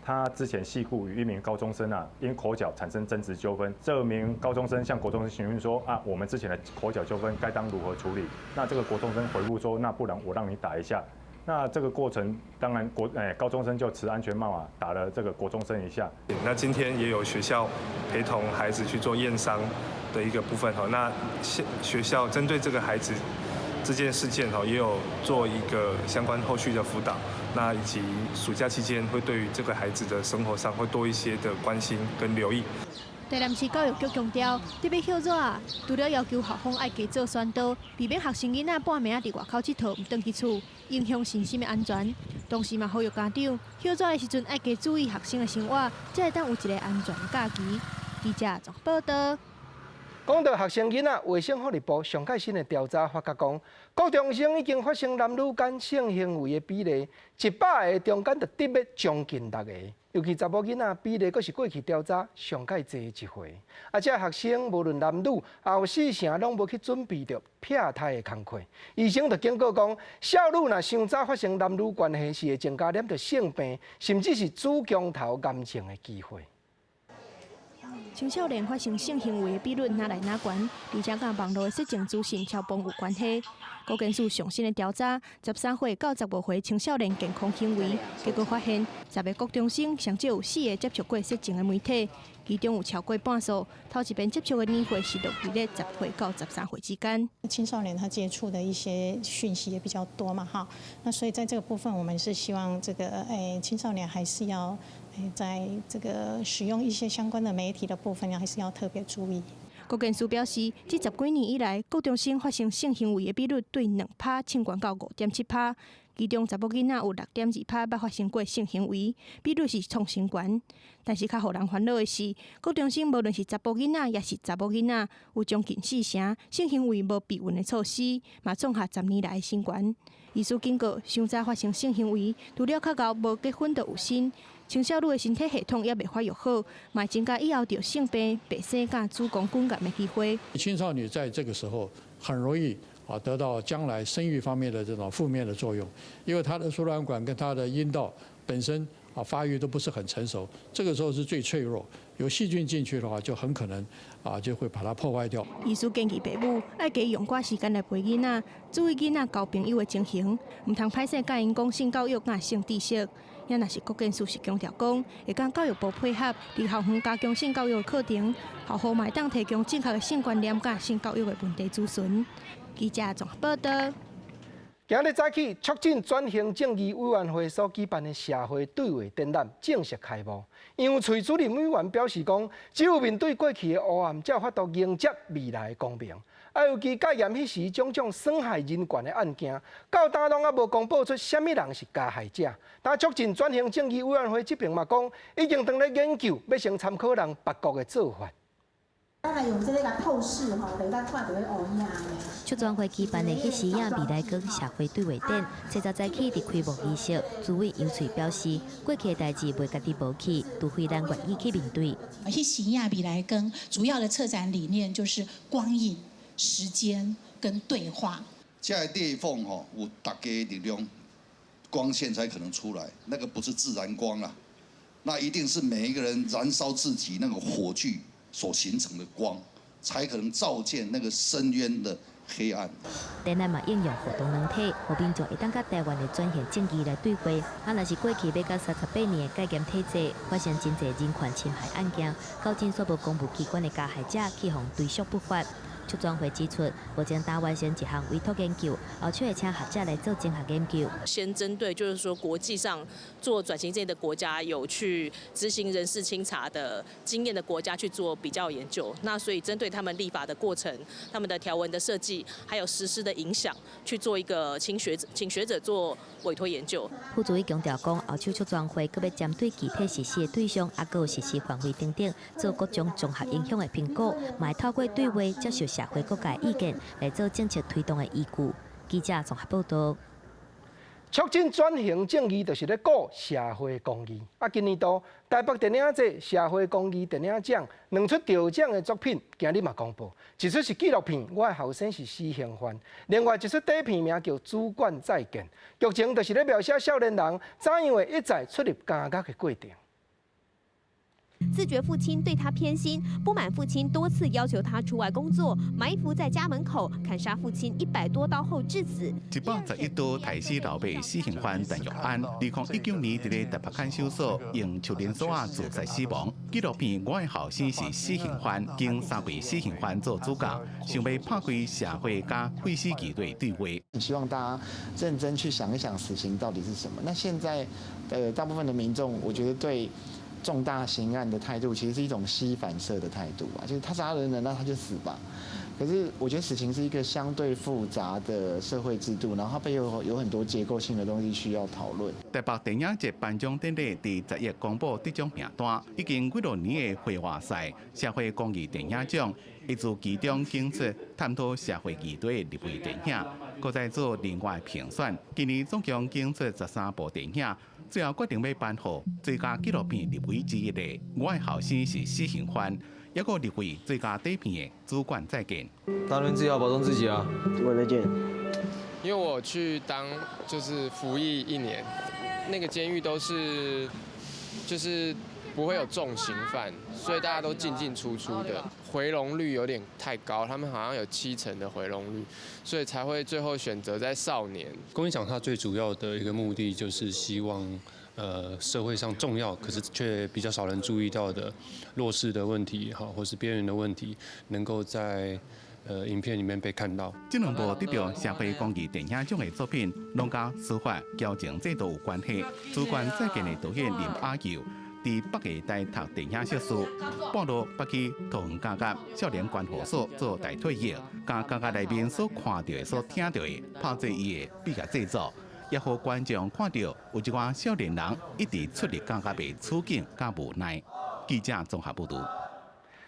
他之前係故與一名高中生啊，因口角產生爭執糾紛，這名高中生向國中生詢問說啊，我們之前的口角糾紛該當如何處理？那這個國中生回覆說，那不然我讓你打一下。那這個過程當然高中生就持安全帽啊，打了這個國中生一下。那今天也有學校陪同孩子去做驗傷的一個部分哈，那學校針對這個孩子這件事件哈，也有做一個相關後續的輔導，那以及暑假期間會對於這個孩子的生活上會多一些的關心跟留意。台南市教育局強調，特欲歇熱啊，除了要求校方愛加做宣導，避免學生囡仔半暝仔佇外口𨑨迌，毋轉去厝，影響身心的安全。同時嘛，呼籲家長歇熱的時陣愛加注意學生的生活，才會當有一个安全的假期。記者綜合報道。講到學生囡仔，衛生福利部上蓋新的調查發覺講，國中生已經發生男女間性行為的比例，100個中間就得欲將近6個，尤其查某囡仔比例，閣是過去調查上蓋濟的一回。啊，這學生無論男女，也有四成攏無去準備著避胎的工課。醫生就警告講，少女若傷早發生男女關係，是會增加染著性病，甚至是子宮頭癌症的機會。青少年發生性行為的比率愈來愈懸，而且佮網路的色情資訊傳播有關係。保健署上新的調查，13歲到15歲青少年健康行為，結果發現，10個國中生上少有四个接觸過色情的媒體，其中有超過半數頭一遍接觸的年歲是落佇咧10歲到13歲之間。青少年他接觸的一些訊息也比較多嘛，哈，那所以在這個部分，我們是希望這個青少年還是要在這個使用一些相關的媒體的部分，還是要特別注意。國健署表示，這十幾年以來，國中生發生性行為的比率對2趴升懸到5.7趴。其中查某囡仔有6.2趴捌發生過性行為，比率是創新懸。但是較予人煩惱的是，國中生無論是查埔囡仔，抑是查某囡仔，有將近四成性行為無避孕的措施，嘛創下10年來的新懸。醫師警告，傷早發生性行為，除了較𠢕無結婚就有身，青少女的身體系統猶未發育好，嘛會增加以後著性病、白生佮子宮頸癌的機會。青少女在這個時候很容易得到將來生育方面的這種負面的作用，因為她的輸卵管跟她的陰道本身發育都不是很成熟，這個時候是最脆弱，有細菌進去的話，就很可能就會把它破壞掉。醫師建議爸母愛加用寡時間來陪囡仔，注意囡仔交朋友的情形，毋通歹勢佮𪜶講性教育佮性知識。也若是國健署是強調講，會佮教育部配合，佇校園加強性教育課程，校方嘛會當提供正確的性觀念佮性教育的問題諮詢。記者綜合報道。今日早起，促進轉型正義委員會所舉辦的社會對話展覽正式開幕。楊翠主任委員表示講，只有面對過去的黑暗，才有法度迎接未來的光明。尤其戒嚴彼時種種損害人權的案件，到今攏猶無公布出啥物人是加害者。但促進轉型正義委員會這邊嘛講，已經正咧研究，欲先參考人別國的做法。咱來用這个透視吼，來咱看著彼烏影。促轉會舉辦的彼時影未來光社會對話展，初十早起佇開幕儀式，主委楊翠表示，過去的代誌袂家己無去，除非咱願意去面對。彼時影未來光主要的策展理念就是光影、時間跟對話。這个裂縫吼，有大家力量，光線才可能出來，那個不是自然光啊，那一定是每一個人燃燒自己那個火炬所形成的光，才可能照見那個深淵的黑暗。展覽嘛應用互動軟體，予民眾會當佮台灣的轉型正義來對話。若是過去欲到38年的戒嚴體制，發生真濟人權侵害案件，到今煞無公務機關的加害者去予追訴不法。促轉會指出，目前當完成一項委託研究，後續會請學者來做綜合研究。先針對就是說國際上做轉型正義的國家有去執行人事清查的經驗的國家去做比較研究。那所以針對他們立法的過程、他們的條文的設計，還有實施的影響，去做一個請學者做委託研究。副主委強調講，後續促轉會閣欲針對具體實施的對象，抑閣有實施範圍等等，做各種綜合影響的評估，嘛會透過對話接受社會各界意見來做政策推動的依據。記者綜合報道。促進轉型正義就是咧顧社會公義。今年度台北電影節社會公義電影獎兩齣得獎的作品，今日嘛公布。一齣是紀錄片《我的後生是死刑犯》，另外一齣短片名叫《主管再見》，劇情就是咧描寫少年人怎樣會一再出入監獄的過程。自覺父親對他偏心，不滿父親多次要求他出外工作，埋伏在家門口砍殺父親100多刀後致死。111刀刣死老爸死刑犯陳玉安，2019年佇咧台北看守所用手鏈鎖仔自殺死亡。紀錄片《我的後生是死刑犯》，經三位死刑犯做主角，想欲拍開社會佮廢死議題對話。希望大家認真去想一想死刑到底是什麼。那現在，大部分的民眾，我覺得對重大刑案的態度，其實是一種膝反射的態度啊，就是他殺人了，那他就死吧。可是我覺得死刑是一個相對複雜的社會制度，然後它背後有很多結構性的東西需要討論。台北電影節頒獎典禮佇11公布得獎名單，已經幾落年的繪畫賽社會公義電影獎，伊自其中揀出探討社會議題的入圍電影，閣再做另外評選。今年總共揀出13部電影。最後決定欲頒予最佳紀錄片入圍之一的《我的後生是死刑犯》，抑閣入圍最佳短片的《主管再見》。當然自己要保重自己啊！主管再見。因為我去當就是服役一年，那個監獄都是就是不會有重刑犯，所以大家都進進出出的，回籠率有點太高，他們好像有70%的回籠率，所以才會最後選擇在少年。公益獎它最主要的一個目的就是希望，社會上重要可是卻比較少人注意到的弱勢的問題，哈，或是邊緣的問題，能夠在影片裡面被看到。這兩部得著社會公義電影獎的作品，攏佮司法矯正制度有關係。主管再見的導演林阿佑，佇北藝大讀電影碩士，半路捌去桃園監獄少年觀護所做代替役，佇監獄內面所看著的、所聽著的，拍做伊的畢業製作，也予觀眾看著有一寡少年人一直出力感覺袂處境佮無奈。記者綜合報導。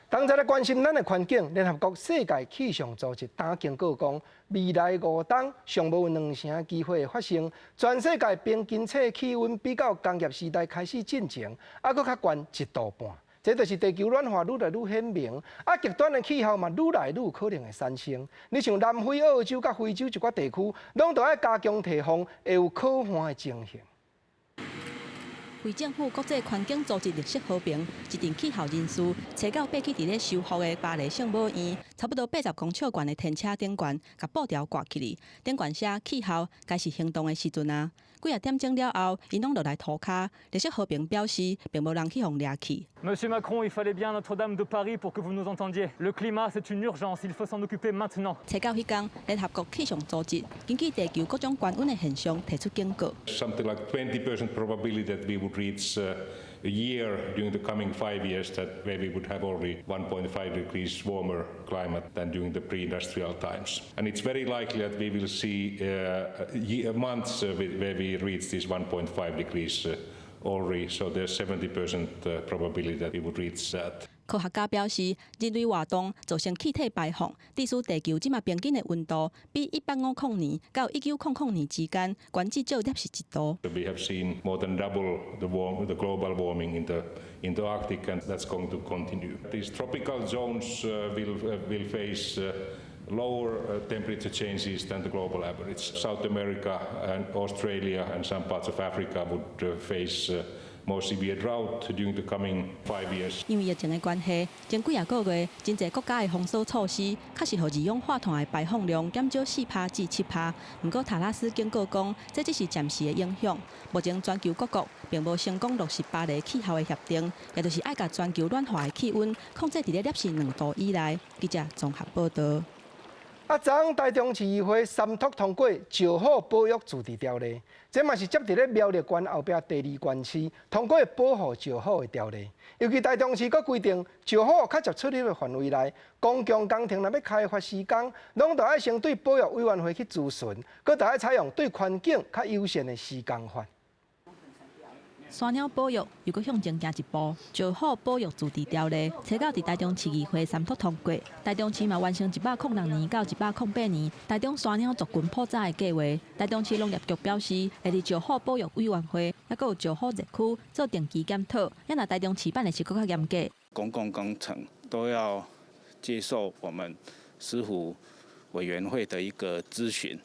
同齊來關心咱的環境，聯合國世界氣象組織今警告講，未來5冬上無有2成機會發生，全世界平均氣氣溫比較工業時代開始進前，猶閣較懸1度半。這就是地球暖化愈來愈顯明，啊，極端的氣候嘛愈來愈可能會產生。你像南非、澳洲佮非洲一寡地區，攏著愛加強提防會有洘旱的情形。非政府國際環境組織綠色和平一陣氣候人士，揣到爬去佇咧修復的巴黎聖母院，差不多80公尺懸的天車頂懸，共布條掛起來，頂懸寫氣候該是行動的時陣啊！幾仔點鐘了後，𪜶攏落來塗跤。綠色和平表示，並無人去予掠去。 Monsieur Macron, il fallait bien Notre-Dame de Paris pour que vous nous entendiez. Le climat, c'est une urgence, il faut s'en occuper maintenant. 揣到彼工，聯合國氣象組織根據地球各種高溫的現象提出警告。 Something like 20% probability that we would reach a year during the coming 5 years that where we would have already 1.5 degrees warmer climate than during the pre-industrial times. And it's very likely that we will see months where we reach this 1.5 degrees already. So there's 70% probability that we would reach that. 科學家表示，人類活動造成氣體排放，致使地球這馬平均的溫度比1850年到1900年之間懸至少攝氏1度。 We have seen more than double the global warming in the Arctic, and that's going to continue. These tropical zones will face lower temperature changes than the global average. South America and Australia and some parts of Africa would face more severe drought during the coming 5 years. 因為疫情的關係，前幾仔個月，真濟國家的封鎖措施，確實予二氧化碳的排放量減少4趴至7趴。毋過塔拉斯警告講，這只是暫時的影響。目前全球各國並無成功落實巴黎氣候的協定，也就是愛共全球暖化的氣溫控制佇咧攝氏2度以內。記者綜合報導。啊，昨昏台中市議會三讀通過石虎保育自治條例，這嘛是接佇咧苗栗縣後壁第二縣市通過保護石虎的條例。尤其台中市閣規定，石虎較捷出入的範圍內，公共工程若欲開發施工，攏著愛先對保育委員會去諮詢，閣著愛採用對環境較友善的施工法。山鳥保育又閣向前行一步，石虎保育自治條例，初九佇台中市議會三讀通過。台中市嘛完成106年到108年台中山鳥族群普查的計劃。台中市農業局表示，會佇石虎保育委員會，猶閣有石虎熱區做定期檢討。啊若台中市版的是閣較嚴格。公共工程都要接受我們石虎委員會的一個諮詢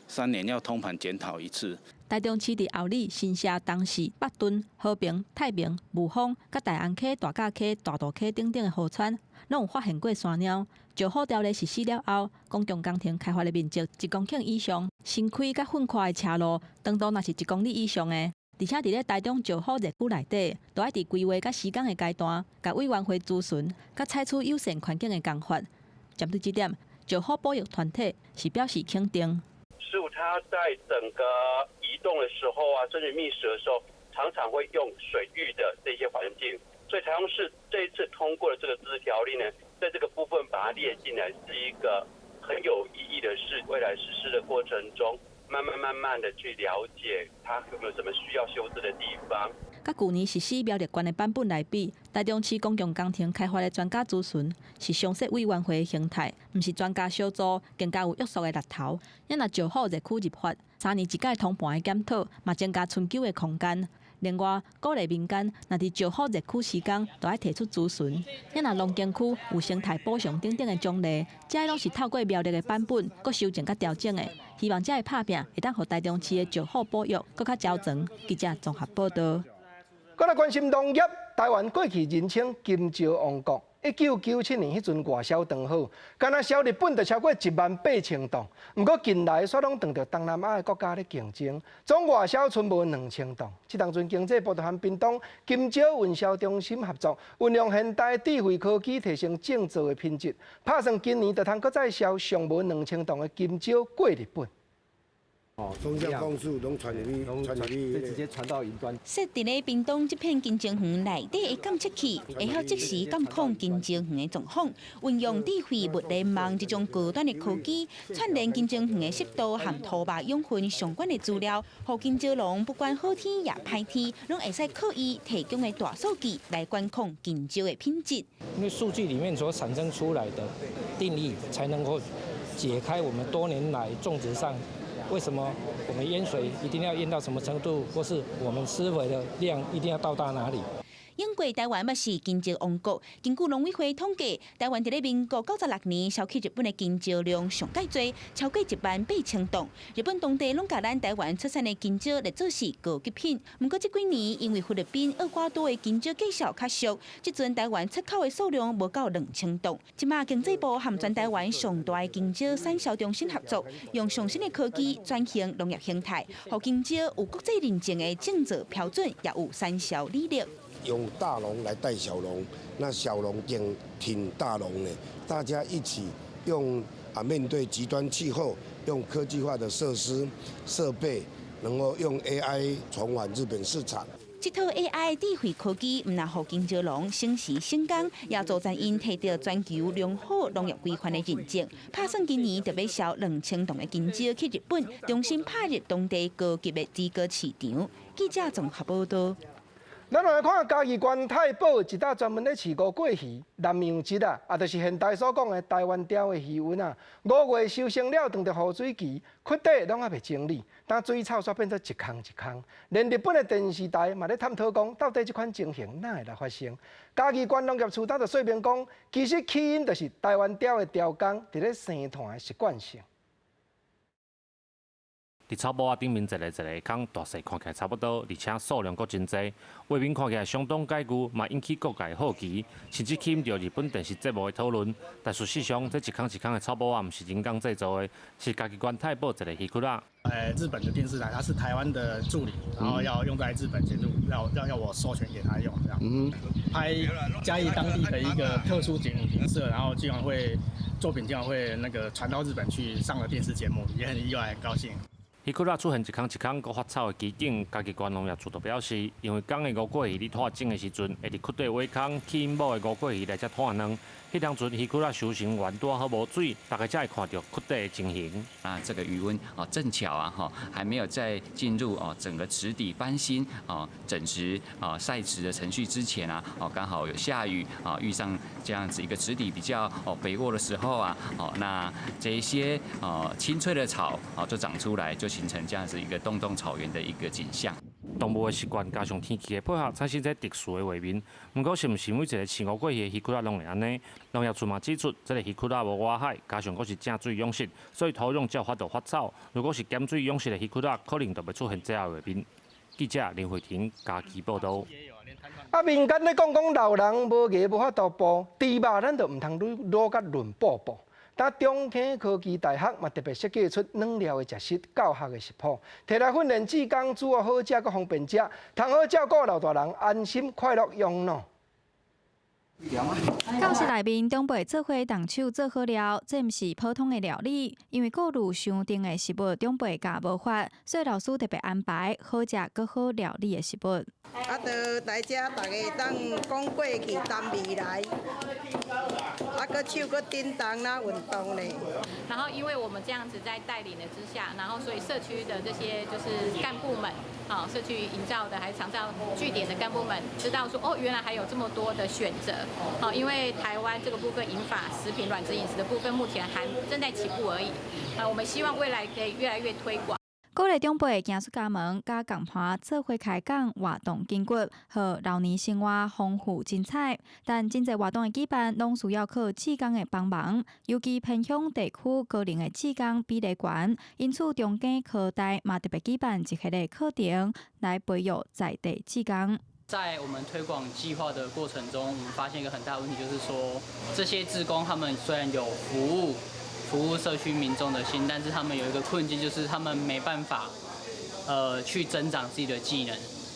，3年要通盤檢討一次。台中市佇后里、新社、東勢、北屯、和平、太平、霧峰、佮大安溪、大甲溪、大肚溪等等的河川，攏有發現過山貓。石虎條例實施了後，公共工程開發的面積1公頃以上，新開佮糞闊的車路長度若是1公里以上的，而且佇咧台中石虎熱區內底，都愛佇規劃佮施工的階段，共委員會諮詢，佮採取友善環境的工法。針對這點，石虎保育團體是表示肯定。石虎它在整個移動的時候啊，甚至覓食的時候，常常會用水域的這些環境。所以台中市這一次通過的這個自治條例呢，在這個部分把它列進來，是一個很有意義的事。未來實施的過程中，慢慢慢慢的去了解它有沒有什麼需要修正的地方。佮舊年實施苗栗縣的版本來比，台中市公共工程開發的專家諮詢是常設委員會的形態，毋是專家小組，更加有約束的力頭。啊若石虎熱區入法，3年一屆通盤的檢討，嘛增加尋求的空間。另外，鼓勵民間若佇石虎熱區施工，都愛提出諮詢。啊若龍耕區有生態補償等等的獎勵，這攏是透過苗栗的版本，閣修正佮調整的。希望這个拍拚會當予台中市的石虎保育閣較周全。記者綜合報導。閣來關心農業，台灣過去人稱金蕉王國。1997年彼陣外銷當好，干焦銷日本就超過1萬8千噸。毋過近來煞攏撞著東南亞的國家咧競爭，總外銷賰無2000噸。這當陣經濟部就和屏東金蕉運銷中心合作，運用現代智慧科技提升種植的品質，拍算今年就通閣再銷上無2000噸的金蕉過日本。哦，風向風速攏傳入去，傳入去，直接傳到雲端。設佇咧屏東這片香蕉園內底的監測器，會曉即時監控香蕉園的狀況，運用智慧物聯網這種高端的科技，串聯香蕉園的濕度和土壤養分相關的資料，予香蕉農不管好天抑歹天，攏會使靠伊提供的大數據來管控香蕉的品質。因為數據裡面所產生出來的定義，才能夠解開我們多年來種植上。為什麼我們淹水一定要淹到什麼程度，或是我們施肥的量一定要到達哪裡？英國台灣嘛是香蕉王國。根據農委會統計，台灣佇咧民國96年銷去日本的香蕉量上蓋濟，超過1萬8千噸。日本當地攏共咱台灣出產的香蕉列做是高級品。毋過這幾年因為菲律賓、厄瓜多的香蕉價數較俗，這陣台灣出口的數量無夠2000噸。這馬經濟部和全台灣上大的香蕉產銷中心合作，用上新的科技轉型農業形態，予香蕉有國際認證的種植標準，也有產銷履歷。用大農來帶小農，那小農挺挺大農呢？大家一起用啊，面對極端氣候，用科技化的設施設備，能夠用 AI 重返日本市場。這套 AI 智慧科技，毋但予香蕉農省時省工，也助陣𪜶提著全球良好農業規範的認證。拍算今年就欲銷2000噸的香蕉去日本，重新拍入當地高級的水果市場。記者綜合報道。咱來看嘉義縣太保一搭專門咧飼吳郭魚，南洋鯽啊，啊，就是現代所講的台灣鯛的魚塭啊。5月收成了，當著雨水期，窟底攏猶未清理，當水草煞變做一空一空。連日本的電視台嘛咧探討講，到底這款情形哪會來發生？嘉義縣農業處當就說明講，其實起因就是台灣鯛的鯛工佇咧生湠的習慣性。佇草埔仔頂面一個一個空，大細看起來差不多，而且數量閣真濟，畫面看起來相當解衢，嘛引起各界好奇，甚至吸引著日本電視節目的討論。但事實上，這一空一空的草埔仔毋是人工製造的，是嘉義縣太保一个魚窟仔。日本的電視台，他是台灣的助理，然後要用在日本節目，要我授權給他用，這樣。拍嘉義當地的一個特殊景景色，然後竟然會作品竟然會那個傳到日本去上了電視節目，也很意外，很高興。魚窟仔出現一空一空閣發臭的奇景，嘉義縣農業處就表示，因為公的吳郭魚佇脫種的時陣，會佇窟底挖空，吸引母的吳郭魚來遮脫卵。彼當陣魚窟仔收成完拄好無水，大家才會看著窟底的情形。啊，這個魚塭哦，正巧啊，哈，還沒有在進入哦整個池底翻新哦整池啊曬池的程序之前啊，哦剛好有下雨啊，遇上這樣子一個池底比較哦肥沃的時候啊，哦那這一些哦青翠的草哦就長出來，就形成這樣子一個洞洞草原的一個景象。動物的習慣加上天氣的配合，產生這特殊的畫面。毋過，是毋是每一个飼吳郭魚的魚窟仔攏會按呢？農業處嘛指出，這个魚窟仔無外海，加上閣是正水養殖，所以土壤才有法度發臭。如果是鹹水養殖的魚窟仔，可能就袂出現這樣的畫面。記者林慧婷嘉義報導。啊，民間咧講講老人無牙無法度哺，豬肉咱就毋通滷甲潤卜卜。但中興科技大學嘛特別設計出軟料的食食教學的食譜，提來訓練志工煮予好食、閣方便食，通好照顧老大人安心快樂養老。教室內面長輩做伙動手做好料，這毋是普通的料理，因為顧慮傷重的食物長輩咬無法，所以老師特別安排好食閣好料理的食物。啊，就來遮逐家當講過去談未來，啊，閣手閣振動啦運動咧。然後，因為我們這樣子在帶領的之下，然後所以社區的這些就是幹部們，啊，社區營造的還是長照據點的幹部們，知道說哦，原來還有這麼多的選擇。好，因為台灣這個部分銀髮食品軟質飲食的部分，目前還正在起步而已。啊，我們希望未來可以越來越推廣。鼓勵長輩行出家門，佮仝伴做伙開講活動筋骨，予老年生活豐富精彩。但真濟活動的舉辦，攏需要靠志工的幫忙，尤其偏鄉地區高齡的志工比例懸，因此中興科大嘛特別舉辦一系列課程來培育在地志工。在我們推廣計劃的過程中，我們發現一個很大的問題，就是說這些志工他們雖然有服務社區民眾的心，但是他們有一個困境，就是他們沒辦法，去增長自己的技能。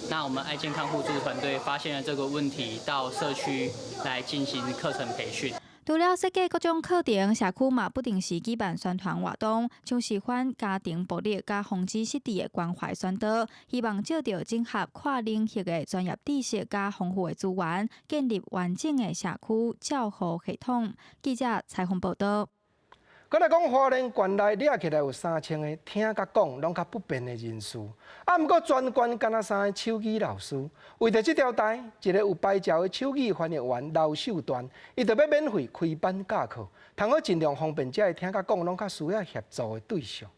那我們愛健康互助團隊發現了這個問題，到社區來進行課程培訓。除了設計各種課程，社區嘛不定時舉辦宣傳活動，像是反家庭暴力佮防止失智的關懷宣導，希望藉著整合跨領域的專業知識佮豐富的資源，建立完整的社區照護系統。記者採訪報導。閣來講，花蓮縣內掠起來有3000個聽佮講攏較不便的人士，啊，毋過全縣干焦三个手語老師，為著這條代，一个有牌照的手語翻譯員劉秀端，伊就欲免費開班教課，通好盡量方便這个聽佮講攏較需要協助的對象。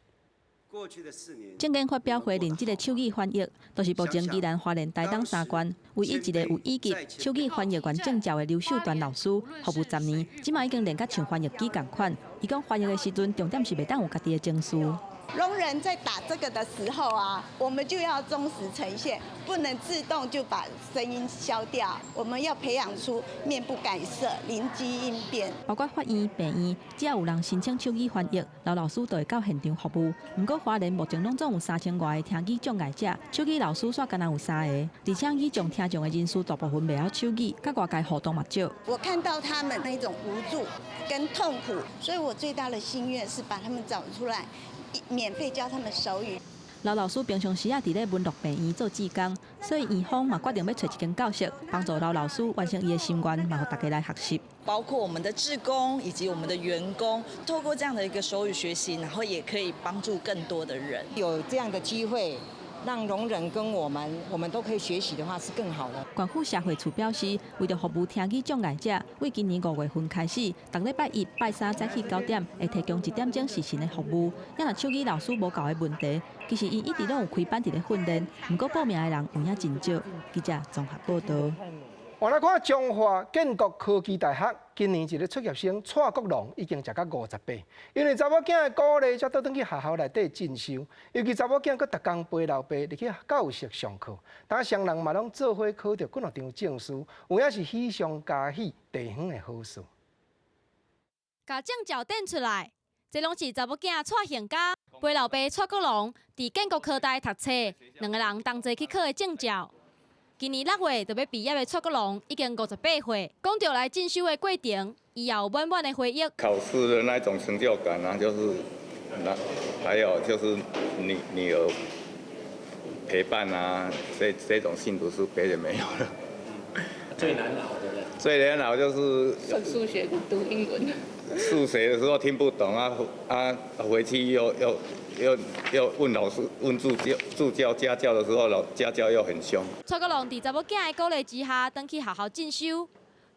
政見發表會任這个手語翻譯，就是目前宜蘭花蓮台東三縣唯一一个有乙級手語翻譯員證照的劉秀端老師，服務10年，這馬已經練甲像翻譯機仝款。伊講翻譯的時陣，重點是袂當有家己的情緒。聾人在打這個的時候啊，我們就要忠實呈現，不能自動就把聲音消掉。我們要培養出面不改色、臨機應變。包括法院、病院，只要有人申請手語翻譯，劉老師就會到現場服務。毋過花蓮目前攏總有3000外個聽語障礙者，手語老師煞干焦有三个，而且語障聽障的人士大部分袂曉手語，佮外界互動嘛少。我看到他們那種無助跟痛苦，所以我最大的心願是把他們找出來。免費教他們手語。劉老師平常時也佇咧文樂病院做志工，所以院方嘛決定欲揣一間教室，幫助劉老師完成伊的心願，嘛予大家來學習。包括我們的志工以及我們的員工，透過這樣的一個手語學習，然後也可以幫助更多的人。有這樣的機會，讓聾人跟我們，我們都可以學習的話，是更好的。縣府社會處表示，為著服務聽語障礙者，對今年5月份開始，逐禮拜一、拜三早起9點，會提供1點鐘視訊的服務。也若手語老師無夠的問題，其實𪜶一直攏有開班佇咧訓練，毋過報名的人有影真少。記者綜合報導。我來看彰化建國科技大學今年一个卒業生蔡國龍已經食到58，因為查某囝的鼓勵，才倒轉去學校內底進修。尤其查某囝閣逐工陪老爸入去教室上課，當雙人嘛攏做伙考著幾若張證書，有影是喜上加喜，地方的好事。共證照展出來，這攏是查某囝蔡幸嘉陪老爸蔡國龍佇建國科大讀冊，兩个人同齊去考的證照。今年6月就欲畢業的蔡國龍已經58歲，講著來進修的過程，伊也有滿滿的回憶。考試的那種成就感啊，就是那還有就是女女兒陪伴啊，這種幸福是別人沒有的。最難熬的。最難熬就是算數學跟讀英文。數學的時候聽不懂啊啊，回去又問老師問助教家教的時候，老家教又很兇。蔡國龍佇查某囝的鼓勵之下，轉去學校進修。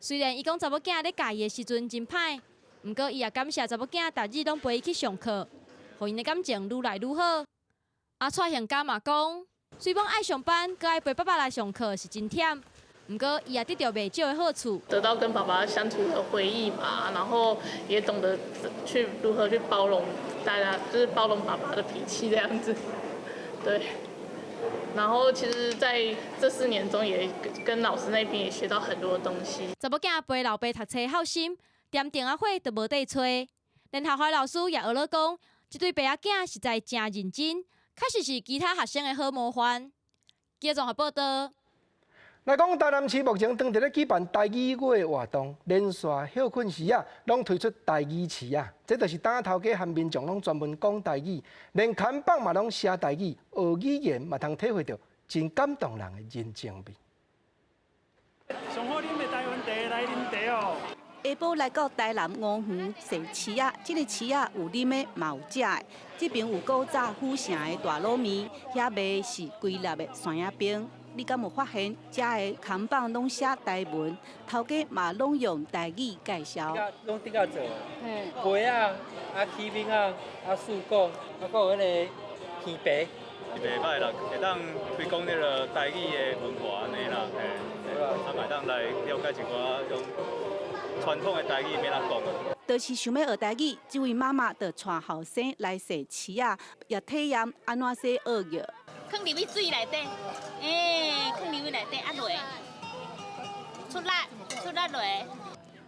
雖然伊講查某囝咧教伊的時陣真歹，毋過伊也感謝查某囝逐日攏陪伊去上課，予𪜶的感情愈來愈好。啊，蔡幸嘉嘛講，雖罔愛上班，閣愛陪爸爸來上課是真忝。毋過，伊也得著袂少的好處，得到跟爸爸相處的回憶嘛，然後也懂得去如何去包容大家，就是包容爸爸的脾氣這樣子，對。然後其實在這4年中，也跟老師那邊也學到很多東西。查某囝陪老爸讀冊孝心，恬電仔火都無得揣。連學校老師也學咧講，這對爸仔囝實在誠認真，確實是其他學生的好模範。記者綜合報導。來講台南市目前當佇咧舉辦台語月活動，連續歇睏時啊，攏推出台語詞仔，這就是當頭家和民眾攏專門講台語，連看板嘛攏寫台語，學語言嘛通體會著真感動人的人情味。上好啉的台灣茶，來啉茶哦。下晡來到台南吳園踅市仔，這个市仔有啉的，嘛有食的。這邊有古早府城的大滷麵，遐賣是規粒的蒜仔冰。你敢有發現，遮的看板攏寫台文，頭家嘛攏用台語介紹。攏比較做，粿仔、啊起餅仔、啊素果，啊閣有彼个魚皮。是袂䆀啦，會當推廣這个台語的文化按呢啦，嘿，啊嘛會當來了解一寡種傳統的台語欲按怎講。就是想欲學台語，這位媽媽就帶後生來踅市仔，也體驗按怎洗學語。囥入去水內底，欸，囥入去內底啊落，出力出力落。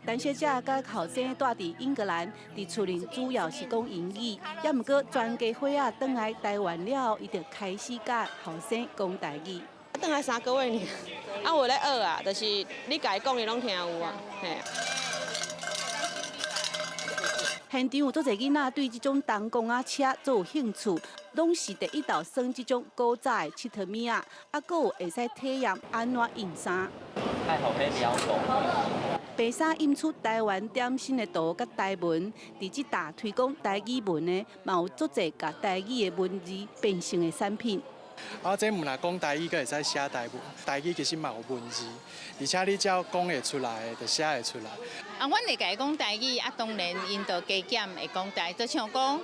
陳小姐佮後生蹛佇英格蘭，佇厝裡主要是講英語，也毋過全家伙仔轉來台灣了後，伊就開始佮後生講台語。轉來3個月爾，啊有咧學啊，就是你共伊講，伊攏聽有啊，嘿。現場有足濟囡仔對這種銅公仔車足有興趣，攏是第一道耍這種古早的𨑨迌物仔，啊，閣有會使體驗按怎印衫。太好，可以了白衫印出台灣點心的圖佮台文，佇這搭推廣台語文的，嘛有足濟共台語的文字變成的產品。啊，這毋若講台語，閣會使寫台文。台語其實嘛有文字，而且你只要講會出來，就寫會出來。啊，阮會共伊講台語，啊，當然𪜶就加減會講台語，就像講，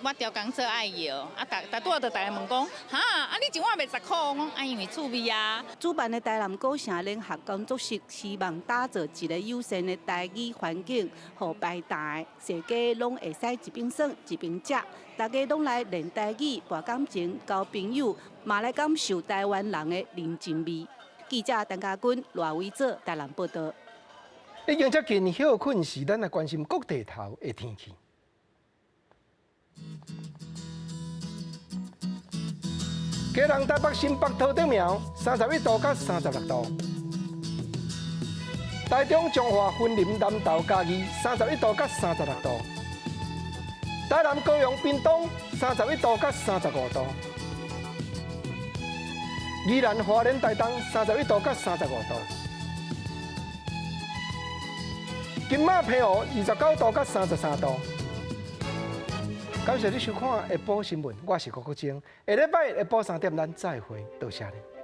我調工做愛搖，啊，逐逐拄仔就逐家問講，哈，啊，你一碗賣10箍，我講，啊，因為趣味啊。主辦的台南古城聯合工作室，希望打造一個友善的台語環境，予排檔的踅街攏會使一邊耍一邊食，大家攏來練台語、博感情、交朋友，嘛來感受台灣人的人情味。記者陳家軍、賴維哲台南報導。已經接近歇睏時，咱來關心各地頭的天氣。基隆、台北、新北、桃竹苗，31度到36度；台中、彰化、雲林、南投、嘉義，31度到36度；台南、高雄、屏東，31度到35度；宜蘭、花蓮、台東，31度到35度。金馬澎湖29度到33度。感謝你收看下晡新聞，我是郭國晶。下禮拜下晡3點，咱再會，多謝你。